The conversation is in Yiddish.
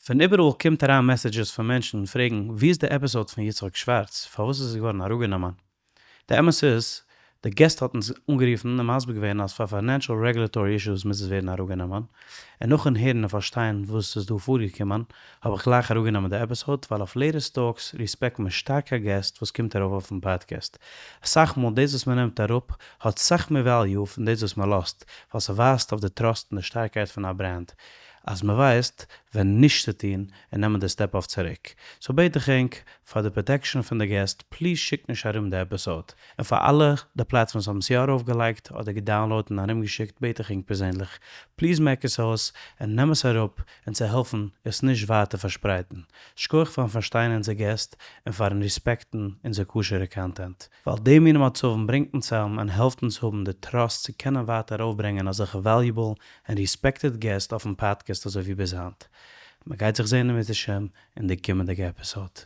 פון איבעראל קומט אריין messages פון מענטשן פרעגן ווי איז די episode פון יצחק שווארץ? פארוואס איז עס געווארן אראפגענומען? די אמת איז, די guest האט אונז אנגערופן און מסביר געווען אז פאר financial regulatory issues מוז עס ווערן אראפגענומען, און נאכן הערן און פארשטיין וואס איז דא פארגעקומען, האב איך גלייך אראפגענומען די episode, ווייל אויף Latest Talks respect מען שטארק א guest וואס קומט ארויף אויפן פאדקעסט. אסאך מאל דאס וואס מען נעמט אראפ האט סאך מער value פון דאס וואס מען לאזט, ווייל ס'ווייזט אויף די trust און די שטארקייט פון א brand. אז מען ווייסט ווען נישט צו טון און נעמען די step אויף צוריק. So בעט איך ענק פאר די protection פון די guest, please שיקט נישט ארום די episode. און פאר אלע די platforms האבן עס יא ארויפגעלייגט אדער גע download ט און ארומגעשיקט, בעט איך ענק פערזענליך, please מעק עס אויס און נעם עס אראפ און צו העלפן עס נישט ווייטער פארשפרייטן. שכוח פארן פארשטיין אונזער guest און פארן respect ן אונזער כשר'ע content. ווייל די מיני מצבים ברענגט אונז צאם און העלפט אונז האבן די trust צו קענען ווייטער ארויפברענגען אזעלכע valuable און respected guest אויפן פאדקעסט אזוי ווי ביז היינט. מען גייט זיך זען אם ירצה השם אין די קומענדיגע episode.